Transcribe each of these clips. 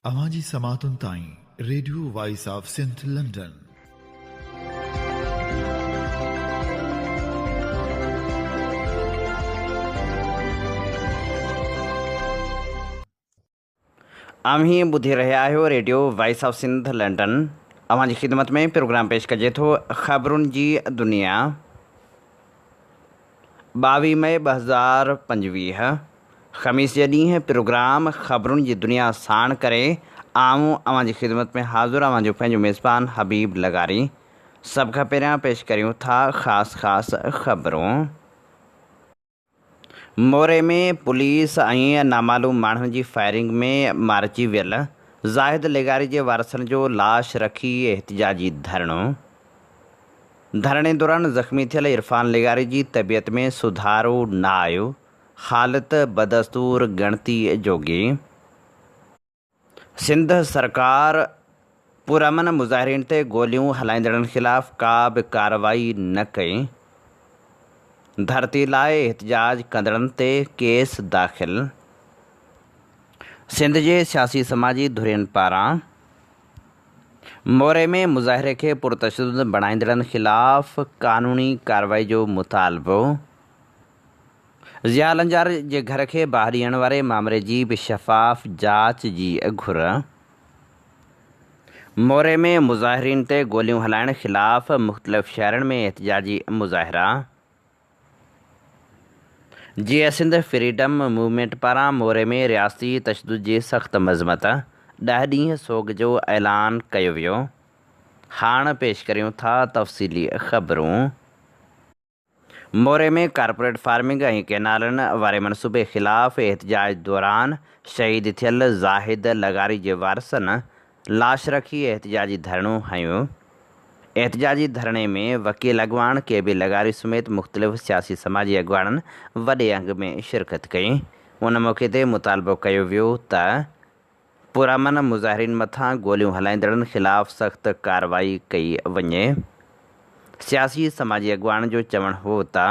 اوهان جي سماعتن تائين radio voice of Sindh London. اوهين ٻڌي رهيا آهيو radio voice of Sindh London. اوهان جي خدمت ۾ پروگرام پيش ڪجي ٿو خبرن جي دنيا 22 مئي 2025 خميس جي ڏينهن پروگرام خبرن جي دنيا ساڻ ڪري آئون اوهان جي خدمت ۾ حاضر اوهان جو پنهنجو ميزبان حبيب لغاري. سڀ کان پهريان پيش ڪريون ٿا خاص خاص خبرون. موري ۾ پوليس ۽ نامعلوم ماڻهن جي فائرنگ ۾ مارجي ويل زاهد لغاري جي وارثن جو لاش رکي احتجاجي ڌرڻو. ڌرڻي دوران زخمي ٿيل عرفان لغاري جي طبيعت ۾ سڌارو نه آيو، حالت بدستور ڳڻتي جوڳي. سنڌ سرڪار پرامن مظاهرين تي گوليون هلائيندڙن خلاف ڪا به ڪارروائي نه ڪئي، ڌرتي لاء احتجاج ڪندڙن تي ڪيس داخل. سنڌ جي سياسي سماجي ڌرين پاران موري ۾ مظاهري کي پرتشدد بڻائيندڙن خلاف قانوني ڪارروائي جو مطالبو، ضياء لنجار جي گهر کي باهه ڏيڻ واري مامري جي به شفاف جاچ جي گهر، موري ۾ مظاهرين تي گوليون هلائڻ خلاف مختلف شهرن ۾ احتجاجي مظاهرا. جيئي سنڌ فريڊم موومينٽ پاران موري ۾ رياستي تشدد جي سخت مذمت، ڏهه ڏينهن سوڳ جو اعلان ڪيو ويو. هاڻ پيش ڪريون ٿا تفصيلي خبرون. موري ۾ ڪارپوريٽ فارمنگ ۽ ڪئنالن واري منصوبي خلاف احتجاج دوران شهيد ٿيل زاهد لغاري جي وارثن لاش رکي احتجاجي ڌرڻو هنيو. احتجاجي ڌرڻي ۾ وڪيل اڳواڻ ڪي بي لغاري سميت مختلف سياسي سماجي اڳواڻن وڏي انگ ۾ شرڪت ڪئي. ان موقعي تي مطالبو ڪيو ويو ته پرامن مظاهرين مٿان گوليون هلائيندڙن خلاف سخت ڪارروائي ڪئي وڃي. سياسي سماجي اڳواڻن جو چوڻ هو ته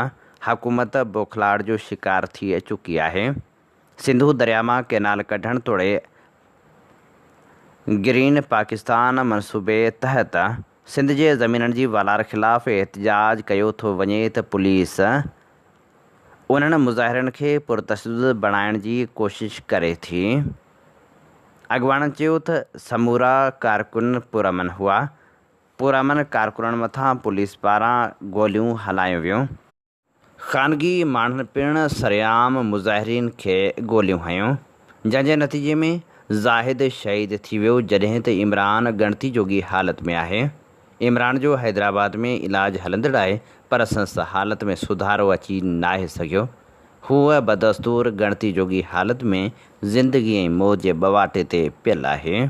حڪومت بوکلاهٽ جو شڪار ٿي چڪي آهي. سنڌو درياء مان ڪئنال ڪڍڻ توڙي گرين پاڪستان منصوبي تحت سنڌ جي زمينن جي والار خلاف احتجاج ڪيو ٿو وڃي ته پوليس انهن مظاهرين کي پرتشدد بڻائڻ جي ڪوشش ڪري ٿي. اڳواڻن چيو ته سمورا ڪارڪن پرامن هئا، پرامن ڪارڪنن مٿان پوليس پاران گوليون هلايون ويون. خانگي ماڻهن پڻ سرعام مظاهرين کي گوليون هنيون، جنهن جي نتيجي ۾ زاهد شهيد ٿي ويو جڏهن ته عمران ڳڻتي جوڳي حالت ۾ آهي. عمران جو حيدرآباد ۾ علاج هلندڙ آهي پر سندس حالت ۾ سڌارو اچي ناهي سگهيو. هو بدستور ڳڻتي جوڳي حالت ۾ زندگي ۽ موت جي ٻه واٽي تي پيل آهي.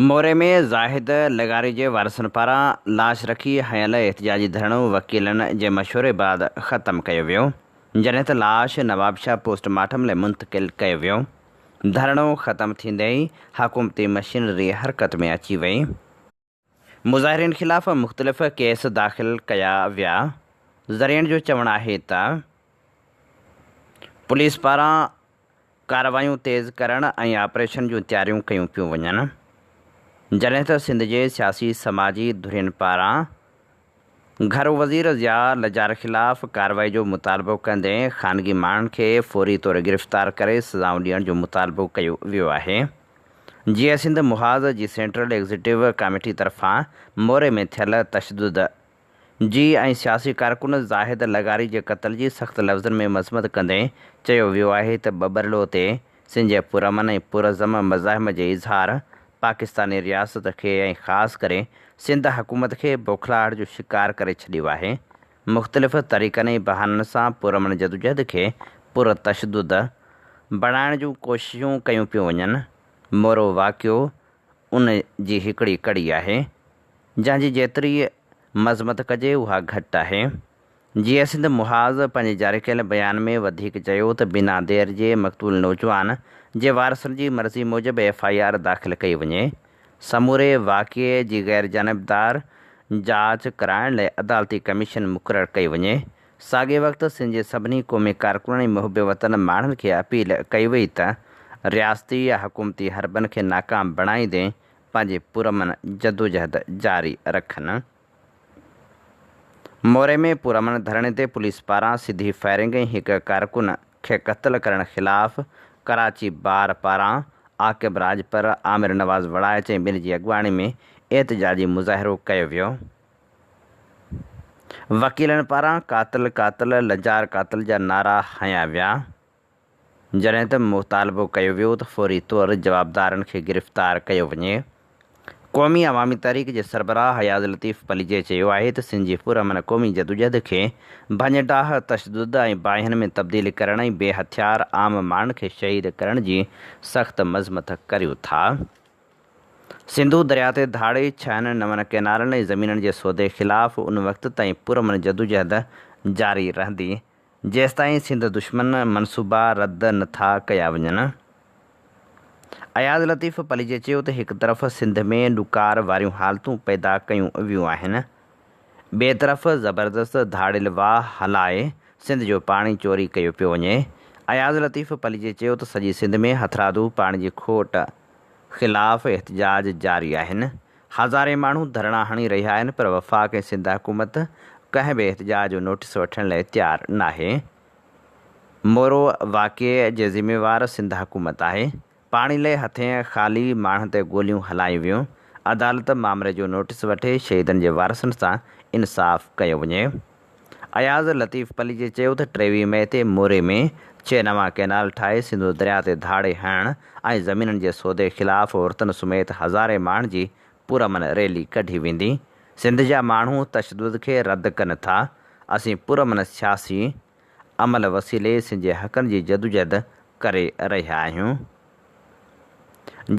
موري ۾ زاهد لغاري جي وارثن پاران لاش رکي هنيل احتجاجي ڌرڻو وڪيلن جي مشوري بعد ختم ڪيو ويو، جڏهن ته لاش نوابشاهه پوسٽ مارٽم لاء منتقل ڪيو ويو. ڌرڻو ختم ٿيندي ئي حڪومتي مشينري حرڪت ۾ اچي وئي. مظاهرين خلاف مختلف ڪيس داخل ڪيا ويا. ذريعن جو چوڻ آهي ته پوليس پاران ڪارروايون تيز ڪرڻ ۽ آپريشن جون تياريون ڪيون پيون وڃن، جڏهن ته سنڌ جي سياسي سماجي ڌرين پاران گهرو وزير ضياء لجار خلاف ڪارروائي جو مطالبو ڪندي خانگي ماڻهن کي فوري طور گرفتار ڪري سزائون ڏيڻ جو مطالبو ڪيو ويو آهي. جيئي سنڌ محاذ جي سينٽرل ايگزيڪٽو ڪاميٽي طرفان موري ۾ ٿيل تشدد جي ۽ سياسي ڪارڪن زاهد لغاري جي قتل جي سخت لفظن ۾ مذمت ڪندي چيو ويو آهي ته ٻٻرلو تي سنڌ جي پرامن ۽ پرعزم مزاحمت جي اظهار پاڪستاني رياست کي ۽ خاص ڪري سنڌ حڪومت کي بوکلاهٽ جو شڪار ڪري ڇڏيو آهي مختلف طريقن ۽ بهانن سان پرامن جدوجهد کي پرتشدد بڻائڻ جون ڪوششون ڪيون پيون وڃن مورو واقعو ان جي هڪڙي ڪڙي آهي. جنهن جي جيتري مذمت ڪجي اها گهٽ آهي. جيئي سنڌ محاذ پنهنجي جاري ڪيل بيان ۾ وڌيڪ چيو ته بنا دير جي مقتول نوجوان جي وارثن جي مرضي موجب ايف I R داخل ڪئي وڃي، سموري واقعي جي غيرجانبدار جاچ ڪرائڻ لاء عدالتي ڪميشن مقرر ڪئي وڃي، ساڳئي وقت سنڌ جي سڀني قومي ڪارڪنن ۽ محب وطن ماڻهن کي اپيل ڪئي وئي ته رياستي يا حڪومتي حربن کي ناڪام بڻائيندي پنهنجي پرامن جدوجهد جاري رکن. موري ۾ پرامن ڌرڻي تي پوليس پاران سڌي فائرنگ ۽ هڪ ڪارڪن کي قتل ڪرڻ خلاف ڪراچي بار پاران عاقب راڄپر، عامر نواز وڙائچ ۽ ٻين جي اڳواڻي ۾ احتجاجي مظاهرو ڪيو ويو. وڪيلن پاران قاتل قاتل لنجار قاتل جا نعرا هنيا ويا. جڏهن ته مطالبو ڪيو ويو ته فوري طور جوابدارن کي گرفتار ڪيو وڃي. قومي عوامي تحريڪ جي سربراهه اياز لطيف پليجي چيو آهي ته سنڌ جي پرامن قومي جدوجهد کي ڀڃ ڊاهه، تشدد ۽ باهين ۾ تبديل ڪرڻ ۽ بي هٿيار عام ماڻهن کي شهيد ڪرڻ جي سخت مذمت ڪريون ٿا. سنڌو درياء تي ڌاڙي، ڇهن نون ڪئنالن ۽ زمينن جي سودي خلاف ان وقت تائين پرامن جدوجهد جاري رهندي، جيستائين سنڌ دشمن منصوبا رد نه ٿا ڪيا وڃن. اياز لطيف پليجي چيو ته هڪ طرف سنڌ ۾ ڏڪار واريون حالتون پيدا ڪيون ويون آهن، ٻئي طرف زبردست ڌاڙيل واهه هلائي سنڌ جو پاڻي چوري ڪيو پيو وڃي. اياز لطيف پليجي چيو ته سڄي سنڌ ۾ هٿرادو پاڻي جي کوٽ خلاف احتجاج جاري آهن، هزارين ماڻهو ڌرڻا هڻي رهيا آهن پر وفاق ۽ سنڌ حڪومت ڪنهن به احتجاج جو نوٽيس وٺڻ لاء تيار ناهي. مورو واقعي جي ذميوار سنڌ حڪومت آهي. پاڻي لئه هٿين خالي ماڻهن تي گوليون هلايون ويون. عدالت مامري جو نوٽيس وٺي شهيدن جي وارثن سان انصاف ڪيو وڃي. اياز لطيف پليجي چيو ته 23 مئي تي موري ۾ ڇهه نوان ڪئنال ٺاهي سنڌو درياء تي ڌاڙي هڻڻ ۽ زمينن جي سودي خلاف عورتن سميت هزارين ماڻهن جي پرامن ريلي ڪڍي ويندي، سنڌ جا ماڻهو تشدد کي رد ڪن ٿا، اسين پرامن سياسي عمل وسيلي سنڌ جي حقن جي جدوجهد ڪري رهيا آهيون.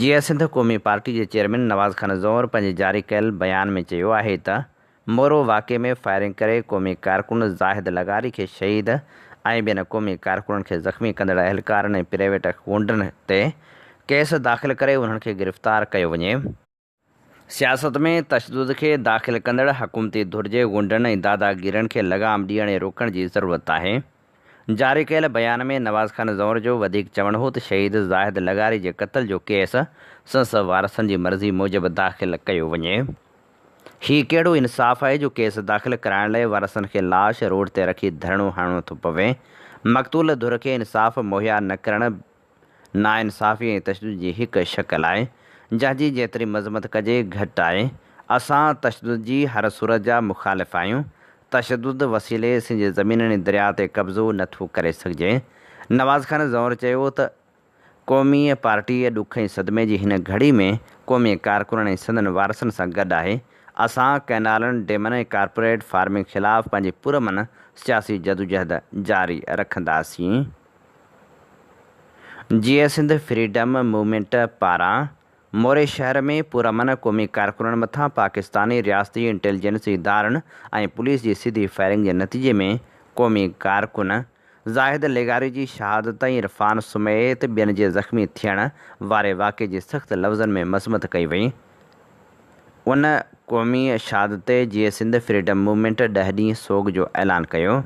جيئي سنڌ قومي پارٽي جي چيئرمين نواز خان زئور پنهنجي جاري ڪيل بيان ۾ چيو آهي ته مورو واقعي ۾ فائرنگ ڪري قومي ڪارڪن زاهد لغاري کي شهيد ۽ ٻين قومي ڪارڪنن کي زخمي ڪندڙ اهلڪارن ۽ پرائيويٽ غنڊن تي ڪيس داخل ڪري انهن کي گرفتار ڪيو وڃي. سياست ۾ تشدد کي داخل ڪندڙ حڪومتي ڌر جي غنڊن ۽ داداگيرن کي لغام ڏيڻ ۽ روڪڻ جي ضرورت آهي. جاري ڪيل بيان ۾ نواز خان زئور جو وڌيڪ چوڻ هو ته شهيد زاهد لغاري جي قتل جو ڪيس سندس وارثن جي مرضي موجب داخل ڪيو وڃي. هي ڪهڙو انصاف آهي جو ڪيس داخل ڪرائڻ لاء وارثن کي لاش روڊ تي رکي ڌرڻو هڻڻو ٿو پوي. مقتول ڌر کي انصاف مهيا نه ڪرڻ ناانصافي ۽ تشدد جي هڪ شڪل آهي، جنهن جي جيتري مذمت ڪجي گهٽ آهي. اسان تشدد جي هر صورت جا مخالف آهيون. تشدد وسيلي سنڌ جي زمينن ۽ درياء تي قبضو نه ٿو ڪري سگهجي. نواز خان زئور چيو ته قومي پارٽي ڏک ۽ صدمي جي هن گهڙي ۾ قومي ڪارڪنن ۽ سندن وارثن سان گڏ آهي. اسان ڪئنالن، ڊيمن ۽ ڪارپوريٽ فارمنگ خلاف پنهنجي پرامن سياسي جدوجهد جاري رکنداسين. جيئي سنڌ فريڊم موومينٽ پاران موري شهر ۾ پرامن قومي ڪارڪنن مٿان پاڪستاني رياستي انٽيليجنس ادارن ۽ پوليس جي سڌي فائرنگ جي نتيجي ۾ قومي ڪارڪن زاهد لغاري جي شهادت ۽ عرفان سميت ٻين جي زخمي ٿيڻ واري واقعي جي سخت لفظن ۾ مذمت ڪئي وئي. ان قومي شهادت تي جيئي سنڌ فريڊم موومينٽ ڏهه ڏينهن سوڳ جو اعلان ڪيو.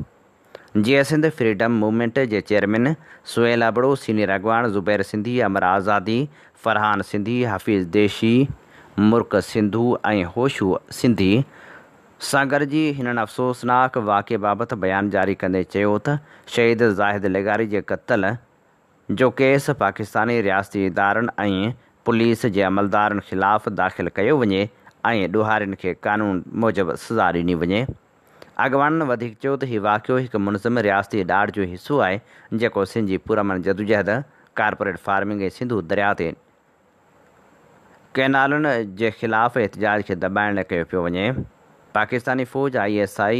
جيئي سنڌ فريڊم موومينٽ جي چيئرمين سهيل ابڙو، سينيئر اڳواڻ زبير سنڌي، امر آزادي، فرحان سنڌي، حفيظ ديشي، مرڪ سنڌو ۽ هوشو سنڌي سان گڏجي هنن افسوسناڪ واقعي بابت بيان جاري ڪندي چيو ته شهيد زاهد لغاري جي قتل جو ڪيس پاڪستاني رياستي ادارن ۽ پوليس جي عملدارن خلاف داخل ڪيو وڃي ۽ ڏوهارين کي قانون موجب سزا ڏني وڃي. اڳواڻن وڌيڪ چيو ته هي واقعو هڪ منظم رياستي ڏاڍ جو حصو آهي جيڪو سنڌ جي پرامن جدوجهد، ڪارپوريٽ فارمنگ ۽ سنڌو درياء تي ڪئنالن جي خلاف احتجاج کي دٻائڻ لاء ڪيو پيو وڃي. پاڪستاني فوج، I S I,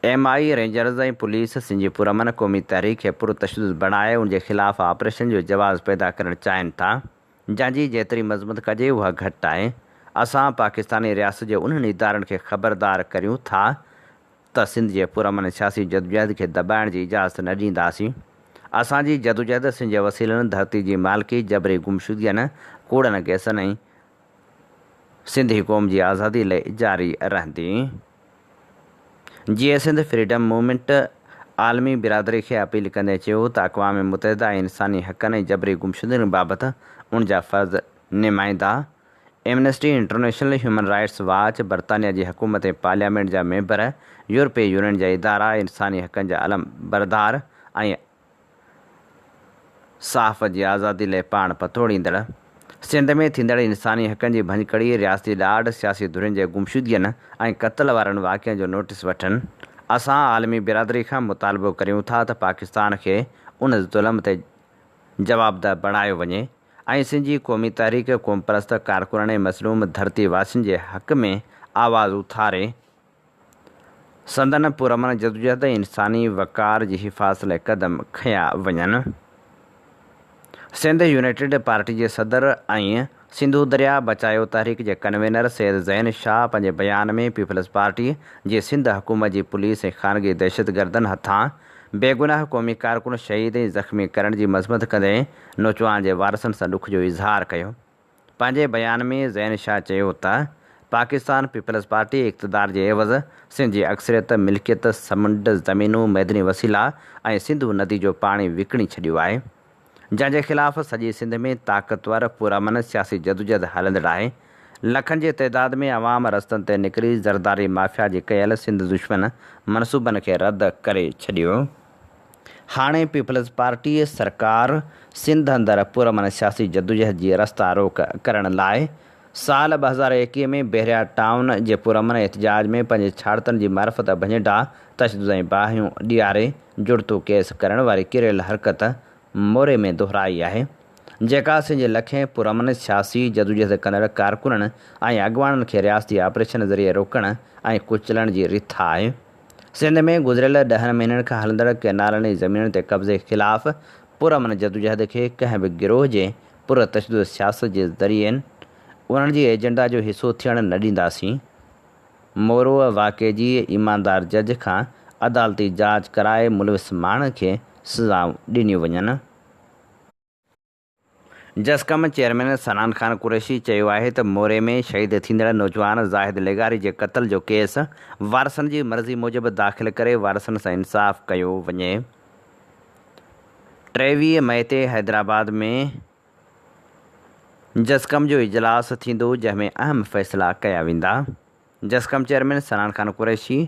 M I, rangers ۽ police Sindh جي پرامن قومي تحريڪ کي پرتشدد بڻائي ان جي خلاف آپريشن جو جواز پيدا ڪرڻ چاهين ٿا. جنهن جي جيتري مذمت ڪجي اها گهٽ آهي. اسان پاڪستاني رياست جي انهن ادارن کي خبردار ڪريون ٿا ته سنڌ جي پرامن سياسي جدوجهد کي دٻائڻ جي اجازت نه ڏينداسين. اسان جي جدوجهد سنڌ جي وسيلن، ڌرتي جي مالڪي، جبري گمشدگين، ڪوڙن ڪيسن ۽ سنڌي قوم جي آزادي لئه جاري رهندي. جيئي سنڌ فريڊم موومينٽ عالمي برادري کي اپيل ڪندي چيو ته اقوام متحده ۽ انساني حقن ۽ جبري گمشدگين بابت ان جا فرض نمائندا، Amnesty International, Human Rights Watch, برطانيا جي حڪومت ۽ پارليامينٽ جا ميمبر، يورپي يونين جا ادارا، انساني حقن جا علم بردار ۽ صحافت جي آزادي لئه پاڻ پتوڙيندڙ، سنڌ ۾ ٿيندڙ انساني حقن جي ڀڃڪڙي، رياستي ڏاڍ، سياسي ڌرين جي گمشدگين ۽ قتل وارن واقعن جو نوٽيس وٺن. اسان عالمي برادري کان مطالبو ڪريون ٿا ته پاڪستان کي ان ظلم تي جوابده بڻايو وڃي ۽ سنڌ جي قومي تحريڪ، قومپرست ڪارڪنن ۽ مظلوم ڌرتي واسين جي حق ۾ آواز اٿاري سندن پرامن جدوجهد ۽ انساني وقار جي حفاظت لاء قدم کنيا وڃن. سنڌ يونائيٽيڊ پارٽي جي صدر ۽ سنڌو درياء بچايو تحريڪ جي ڪنوينر سيد زين شاهه پنهنجي بيان ۾ پيپلز پارٽي جي سنڌ حڪومت جي پوليس ۽ خانگي دهشتگردن هٿان بيگناهه قومي ڪارڪن شهيد ۽ زخمي ڪرڻ جي مذمت ڪندي نوجوان جي وارثن سان ڏک جو اظهار ڪيو. پنهنجي بيان ۾ زين شاهه چيو ته پاڪستان پيپلز پارٽي اقتدار جي عيوض سنڌ جي اڪثريت ملڪيت، سمنڊ، زمينون، معدني وسيلا ۽ سنڌو ندي جو پاڻي وڪڻي ڇڏيو آهي، جنهن جي خلاف سڄي سنڌ ۾ طاقتور پرامن سياسي جدوجهد هلندڙ آهي، لکن جي تعداد ۾ عوام رستن تي نڪري زرداري مافيا جي ڪيل سنڌ دشمن منصوبن کي رد ڪري ڇڏيو. هاڻي پيپلز پارٽي سرڪار سنڌ اندر پرامن سياسي جدوجهد جي رستا روڪ ڪرڻ لاء سال 2021 ۾ بحريا ٽائون جي پرامن احتجاج ۾ پنهنجي ڇاڙتن جي معرفت ڀڃ ڊاهه، تشدد ۽ باهيون ڏياري جڙتو ڪيس ڪرڻ واري ڪريل حرڪت موري ۾ دهرائي آهي، جيڪا سنڌ جي لکين پرامن سياسي جدوجهد ڪندڙ ڪارڪنن ۽ اڳواڻن کي رياستي آپريشن ذريعي روڪڻ ۽ ڪچلڻ جي رٿ آهي. سنڌ ۾ گذريل ڏهن مهينن کان هلندڙ ڪئنالن ۽ زمينن تي قبضي خلاف پرامن جدوجهد کي ڪنهن به گروهه جي پر تشدد سياست جي ذريعي انهن جي ايجنڊا جو حصو ٿيڻ نه ڏينداسين. مورو واقعي جي ايماندار جج کان عدالتي جاچ ڪرائي ملوث ماڻهن کي سزائون ڏنيون وڃن. جسقم چيئرمين صنعان خان قريشي چيو آهي ته موري ۾ شهيد ٿيندڙ نوجوان زاهد لغاري جي قتل جو ڪيس وارثن جي مرضي موجب داخل ڪري وارثن سان انصاف ڪيو وڃي. 23 مئي تي حيدرآباد ۾ جسقم جو اجلاس ٿيندو جنهن ۾ اهم فيصلا ڪيا ويندا. جسقم چيئرمين صنعان خان قريشي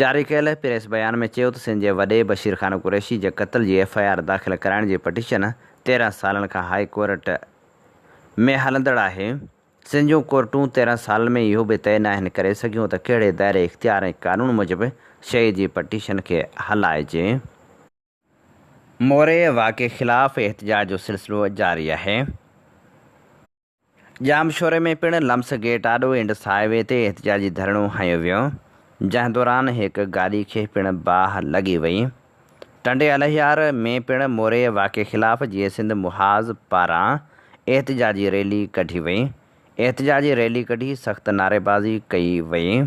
جاري ڪيل پريس بيان ۾ چيو ته سنڌ جي وڏي بشير خان قريشي جي قتل جي ايف I R داخل ڪرائڻ جي پٽيشن 13 سالن کان هائي ڪورٽ ۾ هلندڙ آهي، سنڌ جون ڪورٽون 13 سالن ۾ اهو به طئي ناهن ڪري سگهيون ته ڪهڙي دائري اختيار ۽ قانون موجب شهيد جي پٽيشن کي هلائجي. موري واقعي خلاف احتجاج جو سلسلو جاري آهي. ڄامشوري ۾ پڻ لمس گيٽ آڏو انڊس هاء وي تي احتجاجي ڌرڻو هنيو ويو، جنهن دوران هڪ گاڏي کي پڻ باهه لڳي وئي. ٽنڊي الهيار ۾ پڻ موري واقعي خلاف جيئي سنڌ محاذ پاران احتجاجي ريلي ڪڍي وئي. احتجاجي ريلي ڪڍي سخت نعريبازي ڪئي وئي.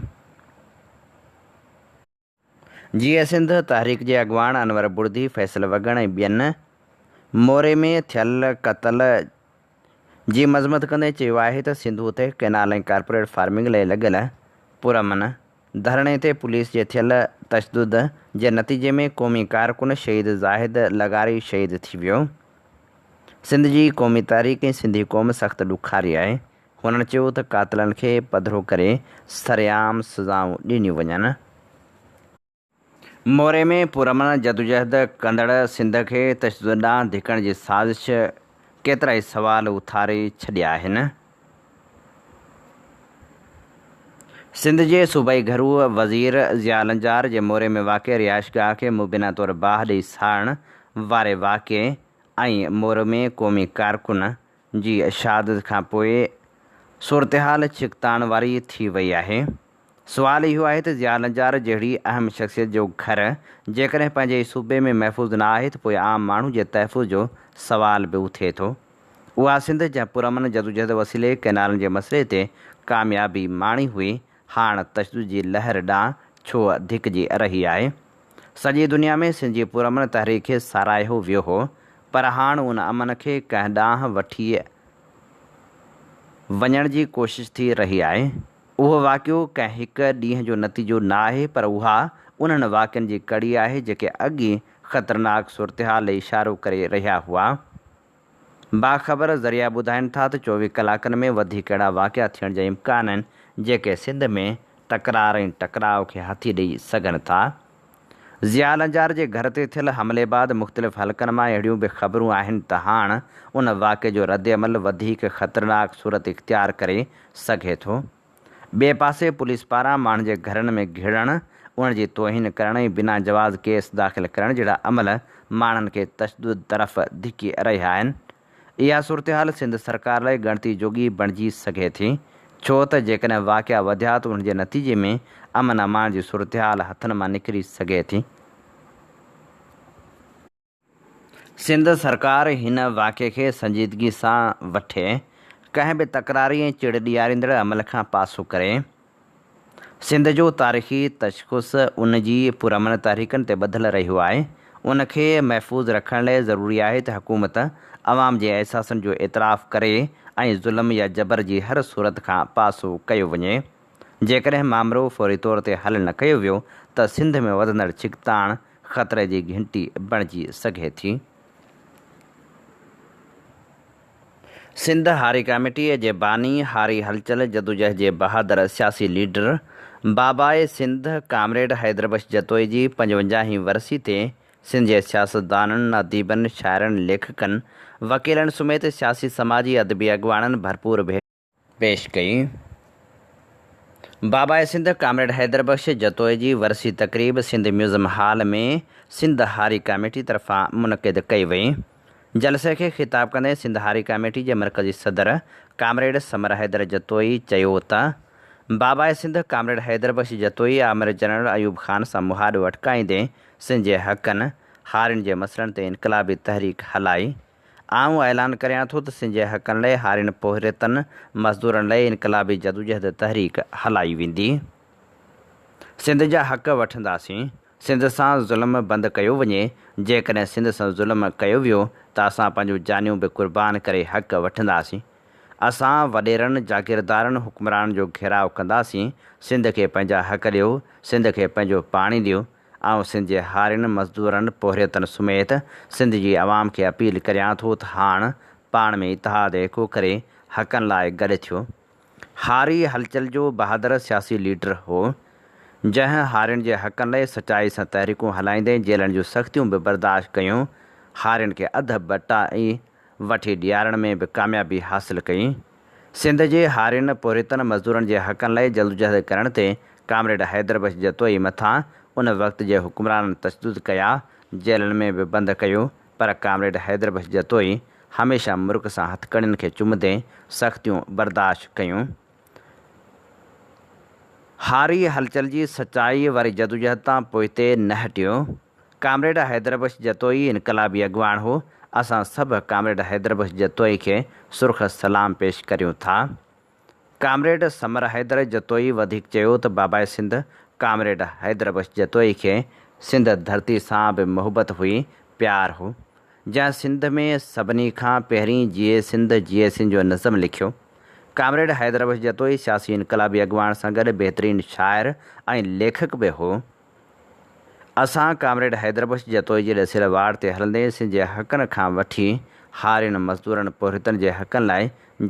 جيئي سنڌ تحريڪ جي اڳواڻ انور بڙدي، فيصل وڳڻ ۽ ٻين موري ۾ ٿيل قتل جي مذمت ڪندي چيو آهي ته سنڌوء تي ڪئنال ۽ ڪارپوريٽ فارمنگ لئي لڳل پرامن ڌرڻي تي پوليس جي ٿيل تشدد جي نتيجي ۾ قومي ڪارڪن شهيد زاهد لغاري شهيد ٿي ويو. سنڌ جي قومي تحريڪ ۽ سنڌي قوم سخت ڏکاري آهي. هنن چيو ته قاتلن کي پڌرو ڪري سرعام سزائون ڏنيون وڃن. موري ۾ پرامن جدوجهد ڪندڙ سنڌ کي تشدد ڏانهن ڌڪڻ جي سازش ڪيترائي سوال اٿاري ڇڏيا آهن. سنڌ جي صوبائي گهرو وزير ضياء لنجار جي موري ۾ واقع رهائشگاهه کي مبينا طور باهه ڏئي ساڙڻ واري واقعي ۽ مورو ۾ قومي ڪارڪن جي شهادت کان پوء صورتحال ڇڪتاڻ واري ٿي وئي آهي. سوال اهو آهي ته ضياء لنجار جهڙي اهم شخصيت جو گهر جيڪڏهن پنهنجي ئي صوبي ۾ محفوظ نه آهي ته پوء عام ماڻهو جي تحفظ جو سوال به اٿي ٿو. اها سنڌ جنهن پرامن جدوجهد وسيلي ڪئنالن جي مسئلي تي ڪاميابي ماڻي هئي، هاڻ تشدد جي لهر ڏانهن ڇو ڌڪجي رهي آهي؟ سڄي دنيا ۾ سنڌ جي پرامن تحريڪ کي ساراهيو ويو هو، پر هاڻ ان امن کي ڪنهن ڏانهن وٺي وڃڻ جي ڪوشش ٿي رهي آهي. اهو واقعو ڪنهن هڪ ڏينهن جو نتيجو نه آهي، پر اها انهن واقعن جي ڪڙي آهي، جيڪي اڳ ئي خطرناڪ صورتحال ڏي اشارو ڪري رهيا هئا. باخبر ذريعا ٻڌائين ٿا ته 24 ڪلاڪن ۾ وڌيڪ اهڙا واقعا ٿيڻ جا امڪان آهن، جيڪي سنڌ ۾ تڪرار ۽ ٽڪراء کي هٿي ڏئي سگهن ٿا. ضياء لنجار جي گهر تي ٿيل حملي بعد مختلف حلقن مان اهڙيون به خبرون آهن ته هاڻ ان واقعي جو ردعمل وڌيڪ خطرناڪ صورت اختيار ڪري سگهي ٿو. ٻئي پاسي پوليس پاران ماڻهن جي گهرن ۾ گهڙڻ، انهن جي توهين ڪرڻ ۽ بنا جواز ڪيس داخل ڪرڻ جهڙا عمل ماڻهن کي تشدد طرف ڌڪي رهيا آهن. اها صورتحال سنڌ سرڪار لاء ڳڻتي جوڳي بڻجي سگهي ٿي، ڇو ته جيڪڏهن واقعا وڌيا ته ان جي نتيجي ۾ امن امان جي صورتحال هٿن مان نڪري سگهي ٿي. سنڌ سرڪار هن واقعي کي سنجيدگي سان وٺي، ڪنهن به تڪراري ۽ چڙ ڏياريندڙ عمل کان پاسو ڪري. سنڌ جو تاريخي تشخص ان جي پرامن تحريڪن تي ٻڌل رهيو آهي، ان کي محفوظ رکڻ لئه ضروري آهي ته حڪومت عوام جي احساسن جو اعتراف ڪري ۽ ظلم يا جبر جي هر صورت کان پاسو ڪيو وڃي. جيڪڏهن مامرو فوري طور تي حل نه ڪيو ويو ته سنڌ ۾ وڌندڙ ڇڪتاڻ خطري جي گهنٽي بڻجي سگهي ٿي. سنڌ هاري ڪاميٽيء جي باني، هاري هلچل جدوجهد جي بهادر سياسي ليڊر، باباء سنڌ ڪامريڊ حيدر بخش جتوئي جي پنجونجاهين ورسي تي سنڌ جي سياستدانن، اديبن، شاعرن، ليکڪن، وڪيلن سميت سياسي سماجي ادبي اڳواڻن ڀرپور ڀيٽ پيش ڪئي. باباء سنڌ ڪامريڊ حيدر بخش جتوئي جي ورسي تقريب سنڌ ميوزم هال ۾ سنڌ هاري ڪاميٽي طرفان منعقد ڪئي وئي. جلسي کي خطاب ڪندي سنڌ هاري ڪاميٽي جي مرڪزي صدر ڪامريڊ ثمر حيدر جتوئي چيو ته باباء سنڌ ڪامريڊ حيدر بخش جتوئي آمر جنرل ايوب خان سان مهاڏو اٽڪائيندي سنڌ جي حقن، هارين جي مسئلن تي انقلابي تحريڪ هلائي. آئون اعلان ڪريان ٿو ته سنڌ جي حقن لئه هارين پورهيتن، مزدورن لئه انقلابي جدوجهد تحريڪ هلائي ويندي. سنڌ جا حق وٺنداسين. سنڌ سان ظلم بند ڪيو وڃي. جيڪڏهن سنڌ سان ظلم ڪيو ويو ته اسان پنهنجون جانيون به قربان ڪري حق وٺنداسين. اسان وڏيرن، جاگيردارن، حڪمرانن جو گهيراء ڪنداسين. سنڌ کي پنهنجا حق ڏيو، سنڌ کي پنهنجو پاڻي ڏيو. آئون سنڌ جي هارين، مزدورن، پورهيتن سميت سنڌ جي عوام کي اپيل ڪريان ٿو ته هاڻ پاڻ ۾ اتحاد ايڪو ڪري حقن لاء گڏ ٿيو. هاري هلچل جو بهادر سياسي ليڊر هو، جنهن هارين جي حقن لاء سچائي سان تحريڪون هلائيندي جيلن جون سختيون به برداشت ڪيون، هارين کي اڌ بٽائي وٺي ڏيارڻ ۾ به ڪاميابي حاصل ڪئي. سنڌ جي هارين، پورهيتن، مزدورن جي حقن لاء جدوجهد ڪرڻ تي ڪامريڊ حيدر بخش جتوئي مٿان ان وقت جي حڪمرانن تشدد ڪيا، جيلن ۾ به بند ڪيو پر ڪامريڊ حيدر بخش جتوئي هميشه مرڪ سان هٿڪڙين کي چمندي سختيون برداشت ڪيون. هاري هلچل جي سچائي واري جدوجهد تان پوئتي نه هٽيو. ڪامريڊ حيدر بخش جتوئي انقلابي اڳواڻ هو، اسان سڀ ڪامريڊ حيدر بخش جتوئي کي سرخ سلام پيش ڪريون ٿا. ڪامريڊ ثمر حيدر جتوئي وڌيڪ چيو ته باباء سنڌ ڪامريڊ حيدر بخش جتوئي کي سنڌ ڌرتي سان به محبت هئي، پيار هو، جنهن سنڌ ۾ سڀني کان پهرين جيئي سنڌ جيئي سنڌ جو نظم لکيو. ڪامريڊ حيدر بخش جتوئي سياسي انقلابي اڳواڻ سان گڏ بهترين شاعر ۽ ليکڪ به هو. اسان ڪامريڊ حيدر بخش جتوئي جي ڏسيل واٽ تي هلندي سنڌ جي حقن کان وٺي هارين، مزدورن، پورهيتن جي حقن لاء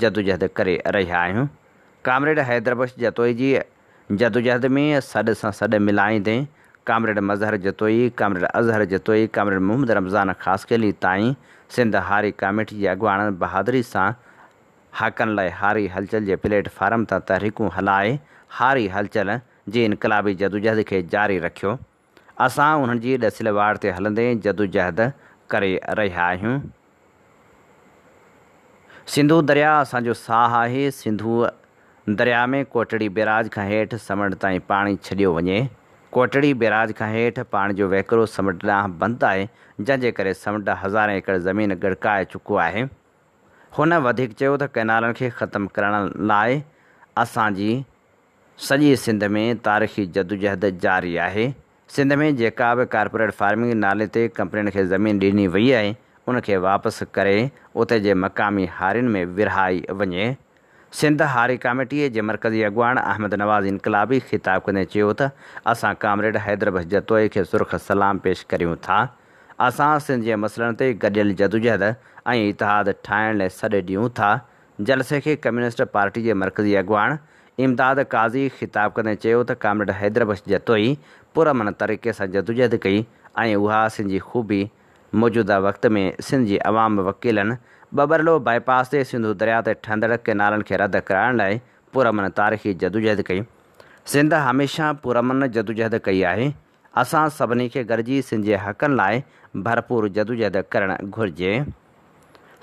جدوجهد ڪري رهيا آهيون. ڪامريڊ حيدر بخش جتوئي جي جدوجهد ۾ سڏ سان سڏ ملائيندي comrade Mazhar Jatoi, comrade Azhar Jatoi, comrade Muhammad Ramzan Khaskheli تائين سنڌ هاري ڪاميٽي جي اڳواڻن بهادري سان حقن لاء هاري هلچل جي پليٽ فارم تان تحريڪون هلائي هاري هلچل جي انقلابي جدوجهد کي جاري رکيو. اسان انهن جي ڏسيل واٽ تي هلندي جدوجهد ڪري رهيا آهيون. سنڌو درياء اسان جو ساهه آهي، سنڌوء درياء ۾ ڪوٽڙي بيراج کان هيٺ سمنڊ تائين پاڻي ڇڏيو وڃي. ڪوٽڙي بيراج کان هيٺ پاڻي جو وهڪرو سمنڊ ڏانهن بند آهي، جنهن جي ڪري سمنڊ هزارين ايڪڙ زمين ڳڙڪائي چڪو آهي. هن وڌيڪ چيو ته ڪئنالن کي ختم ڪرڻ لاء اسان جي سڄي سنڌ ۾ تاريخي جدوجهد جاري آهي. سنڌ ۾ جيڪا به ڪارپوريٽ فارمنگ نالي تي ڪمپنين کي زمين ڏني وئي آهي ان کي واپس ڪري اتي جي مقامي هارين ۾ ورهائي وڃي. سنڌ هاري ڪاميٽيء جي مرڪزي اڳواڻ احمد نواز انقلابي خطاب ڪندي چيو ته اسان ڪامريڊ حيدر بخش جتوئي کي سرخ سلام پيش ڪريون ٿا. اسان سنڌ جي مسئلن تي گڏيل جدوجهد ۽ اتحاد ٺاهڻ لاء سڏ ڏيون ٿا. جلسي کي ڪميونسٽ پارٽي جي مرڪزي اڳواڻ امداد قاضي خطاب ڪندي چيو ته ڪامريڊ حيدر بخش جتوئي پرامن طريقي سان جدوجهد ڪئي ۽ اها سنڌ جي خوبي موجوده وقت ۾ سنڌ جي عوام وڪيلن ٻٻرلو بائي پاس تي سنڌو درياء تي ٺهندڙ ڪئنالن کي رد ڪرائڻ لاء پرامن تاريخي جدوجهد ڪئي. سنڌ هميشه پرامن جدوجهد ڪئي آهي. اسان سڀني کي گڏجي سنڌ جي حقن لاء ڀرپور جدوجهد ڪرڻ گهرجي.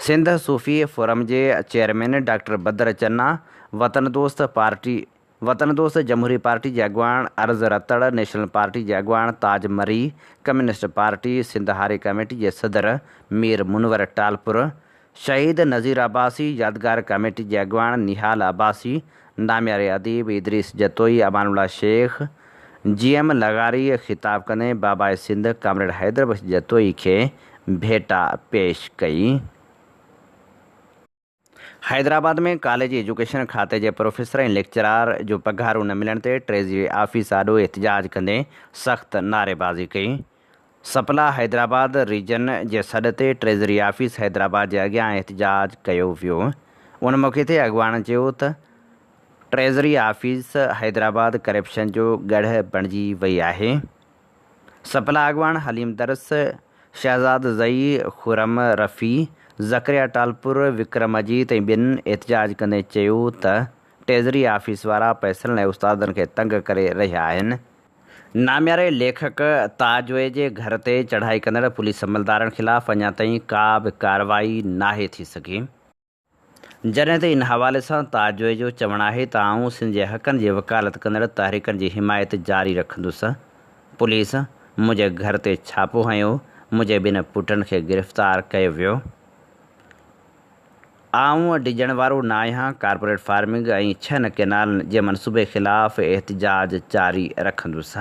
سنڌ صوفي فورم جي چيئرمين ڊاڪٽر بدر چنا، وطن دوست پارٽي، وطن دوست جمهوري پارٽي جي اڳواڻ عرض رتڙ، نيشنل پارٽي جي اڳواڻ تاج مري، ڪميونسٽ پارٽي سنڌ هاري ڪميٽي جي صدر مير منور ٽالپر، شهيد نذير عباسي يادگار ڪميٽي جي اڳواڻ نهال عباسي، نامياري اديب ادريس جتوئي، امان الله شيخ، جي ايم لغاري خطاب ڪندي باباء سنڌ ڪامريڊ حيدر بخش جتوئي کي ڀيٽا پيش ڪئي. حيدرآباد ۾ ڪاليج ايجوڪيشن کاتي جي پروفيسر ۽ ليڪچرار جو پگهارون نه ملڻ تي ٽريزري آفيس آڏو احتجاج ڪندي سخت نعريبازي ڪئي. سپلا حيدرآباد ريجن جي سڏ تي ٽريزري آفيس حيدرآباد جي اڳيان احتجاج ڪيو ويو. ان موقعي تي اڳواڻن چيو ته ٽريزري آفيس حيدرآباد ڪرپشن جو ڳڙهه بڻجي وئي آهي. سپلا اڳواڻ حليم درس، شهزاد زئي، خرم رفيع، زڪريا ٽالپر، وڪرم اجيت ۽ ٻين احتجاج ڪندي چيو ته ٽيزري آفيس وارا پئسن لاء استادن کي تنگ ڪري رهيا آهن. نامياري ليکڪ تاجوئي جي گهر تي چڙهائي ڪندڙ پوليس عملدارن خلاف اڃا تائين ڪا به ڪارروائي ناهي ٿي سگهي. جڏهن ته ان حوالي سان تاج جويي جو چوڻ آهي ته آئون سنڌ جي حقن جي وڪالت ڪندڙ تحريڪن جي حمايت جاري رکندس. پوليس منهنجي گهر تي ڇاپو هنيو، منهنجي ٻن پٽن کي گرفتار ڪيو ويو. آئون ڊڄڻ وارو نه آهيان، ڪارپوريٽ فارمنگ ۽ ڇهن ڪئنالن جي منصوبي خلاف احتجاج جاري رکندس.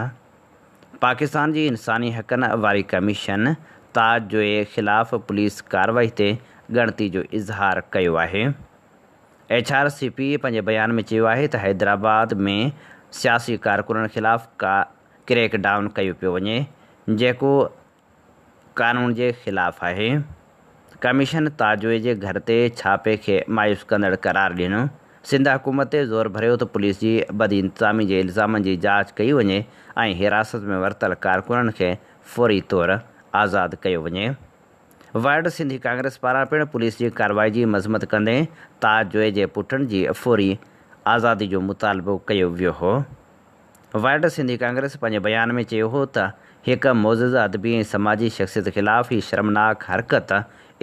پاڪستان جي انساني حقن واري ڪميشن تاج جويي خلاف پوليس ڪارروائي تي ڳڻتي جو اظهار ڪيو آهي. ايڇ آر سي پي پنهنجي بيان ۾ چيو آهي ته حيدرآباد ۾ سياسي ڪارڪنن خلاف ڪريڪ ڊائون ڪيو پيو وڃي جيڪو قانون جي خلاف آهي. ڪميشن تاجوئي جي گهر تي ڇاپي کي مايوس ڪندڙ قرار ڏنو. سنڌ حڪومت تي زور ڀريو ته پوليس جي بدانتظامي جي الزامن جي جاچ ڪئي وڃي ۽ حراست ۾ ورتل ڪارڪنن کي فوري طور آزاد ڪيو وڃي. ورلڊ سنڌي ڪانگريس پاران پڻ پوليس جي ڪارروائي جي مذمت ڪندي تاج جوئي جي پٽن جي فوري آزادي جو مطالبو ڪيو ويو هو. ورلڊ سنڌي ڪانگريس پنهنجي بيان ۾ چيو هو ته هڪ معزز ادبي ۽ سماجي شخصيت خلاف هي شرمناڪ حرڪت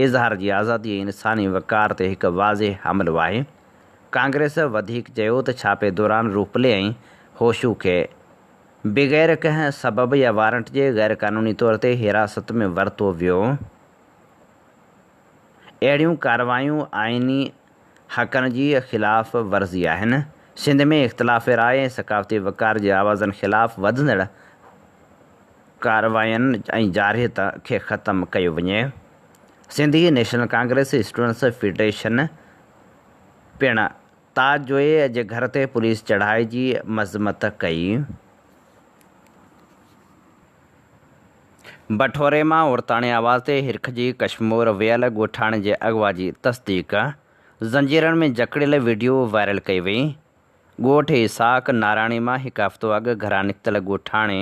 اظهار جي آزادي ۽ انساني وقار تي هڪ واضح حملو آهي. ڪانگريس وڌيڪ چيو ته ڇاپي دوران روپلي ۽ هوشو کي بغير ڪنهن سبب يا وارنٽ جي غير قانوني طور تي حراست ۾ ورتو ويو. اهڙيون ڪارروايون آئيني حقن جي خلاف ورزي آهن. سنڌ ۾ اختلاف راء ۽ ثقافتي وقار جي آوازن خلاف وڌندڙ ڪاررواين ۽ جارحيت کي ختم ڪيو وڃي. Sindhi national Congress students federation پڻ تاج جويي جي گهر تي پوليس چڙهائي جي مذمت ڪئي. بٺوري مان عورتاڻي آواز تي هرک جي ڪشمور ويل ڳوٺاڻي جي اغوا جي تصديق، زنجيرن ۾ جڪڙيل وڊيو وائرل ڪئي وئي. ڳوٺ اسحاق ناراڻي مان هڪ هفتو اڳ گهران نڪتل ڳوٺاڻي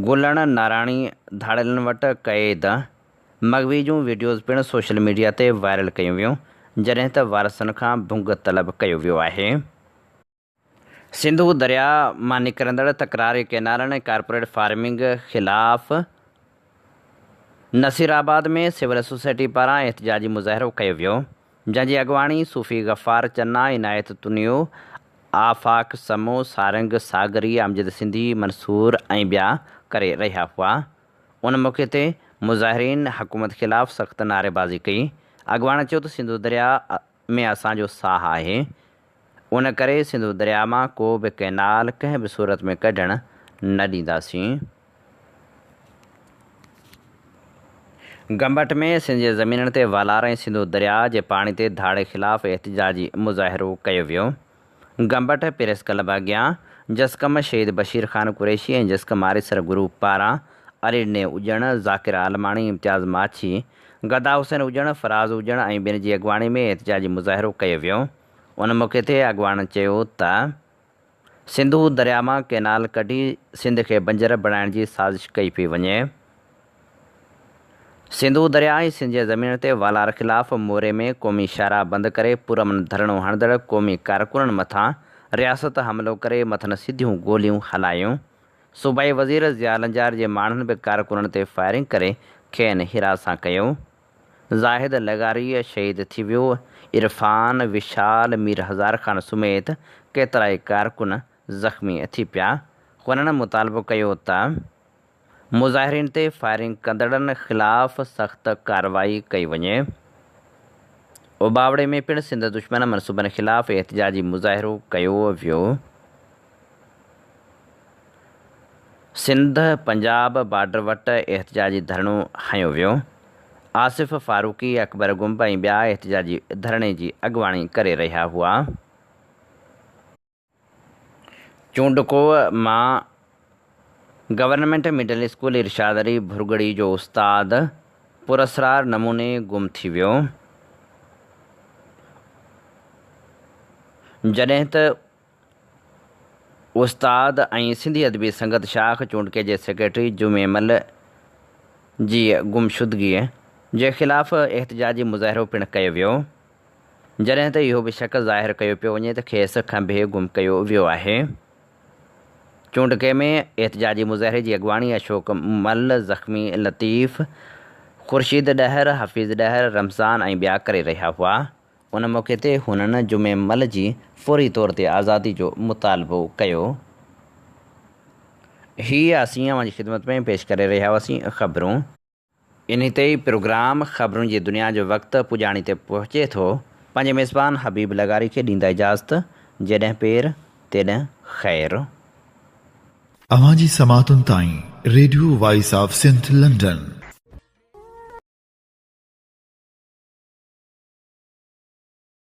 گلڻ ناراڻي ڌاڙيلن وٽ قيد، مغوي جون وڊيوز پڻ سوشل ميڊيا تي وائرل ڪيون ويون، جڏهن ته وارثن کان ڀنگ طلب ڪيو ويو آهي. سنڌو درياء مان نڪرندڙ تڪراري ڪئنالن ۽ ڪارپوريٽ فارمنگ خلاف نصيرآباد ۾ سول سوسائٽي پاران احتجاجي مظاهرو ڪيو ويو، جنهن جي اڳواڻي صوفي غفار چنا، عنايت تنيو، آفاق سمو، سارنگ ساگري، امجد سنڌي، منصور ۽ ٻيا ڪري رهيا هئا. ان موقعي تي مظاهرين حڪومت خلاف سخت نعريبازي ڪئي. اڳواڻن چيو ته سنڌو درياء ۾ اسان جو ساهه آهي، ان ڪري سنڌو درياء مان ڪو به ڪئنال ڪنهن به صورت ۾ ڪڍڻ نه ڏينداسين. گمبٽ ۾ سنڌ جي زمينن تي والار ۽ سنڌو درياء جي پاڻي تي ڌاڙي خلاف احتجاجي مظاهرو ڪيو ويو. گمبٽ پريس ڪلب اڳيان جسقم شهيد بشير خان قريشي ۽ جسقم آريسر گروپ پاران علي اڄڻ، ذاڪر عالماڻي، امتياز ماڇي، گدا حسين اڄڻ، فراز اڄڻ ۽ ٻين جي اڳواڻي ۾ احتجاجي مظاهرو ڪيو ويو. ان موقعي تي اڳواڻن چيو ته سنڌو درياء مان ڪئنال ڪڍي سنڌ کي بنجر بڻائڻ جي سازش ڪئي پئي وڃي. سنڌو درياء ۽ سنڌ جي زمينن تي والار خلاف موري ۾ قومي شاهراهه بند ڪري پرامن ڌرڻو هڻندڙ قومي ڪارڪنن مٿان رياست حملو ڪري مٿن سڌيون گوليون هلايون. صوبائي وزير ضياء لنجار جي ماڻهن به ڪارڪنن تي فائرنگ ڪري کين هراسان ڪيو. زاهد لغاري شهيد ٿي ويو، عرفان، وشال، مير هزار خان سميت ڪيترائي ڪارڪن زخمي ٿي پيا. هنن مطالبو ڪيو ته مظاهرين تي فائرنگ ڪندڙن خلاف سخت ڪارروائي ڪئي وڃي. اوٻاوڙي ۾ پڻ سنڌ دشمن منصوبن خلاف احتجاجي مظاهرو ڪيو ويو. سنڌ پنجاب بارڊر وٽ احتجاجي ڌرڻو هنيو ويو، آصف فاروقي، اڪبر گنب ۽ ٻيا احتجاجي ڌرڻي جي اڳواڻي ڪري رهيا هئا. چونڊڪو مان government middle school Irshad Ali Bhurgri جو استاد پراسرار نموني گم ٿي ويو، جڏهن ته استاد ۽ سنڌي ادبي سنگت شاخ چونڊڪي جي سيڪريٽري جمعي مل جي گمشدگيء جي خلاف احتجاجي مظاهرو پڻ ڪيو ويو، جڏهن ته اهو به شڪ ظاهر ڪيو پيو وڃي ته کيس کنڀي گم ڪيو ويو آهي. چونڊڪي ۾ احتجاجي مظاهري جي اڳواڻي اشوڪ مل، زخمي لطيف، خورشيد ڏهر، حفيظ ڏهر، رمضان ۽ ٻيا ڪري رهيا هئا. ان موقعي تي هنن جمعي مل جي فوري طور تي آزادي جو مطالبو ڪيو. هي اسين اوهان جي خدمت ۾ پيش ڪري رهيا هئاسين خبرون. انهي تي ئي پروگرام خبرن جي دنيا جو وقت پڄاڻي تي پهچي ٿو. پنهنجي ميزبان حبيب لغاري کي ڏيندا اجازت. جيڏهن پير تيڏهن خير. اوهان جي سماعتن تائين radio voice of Sindh London.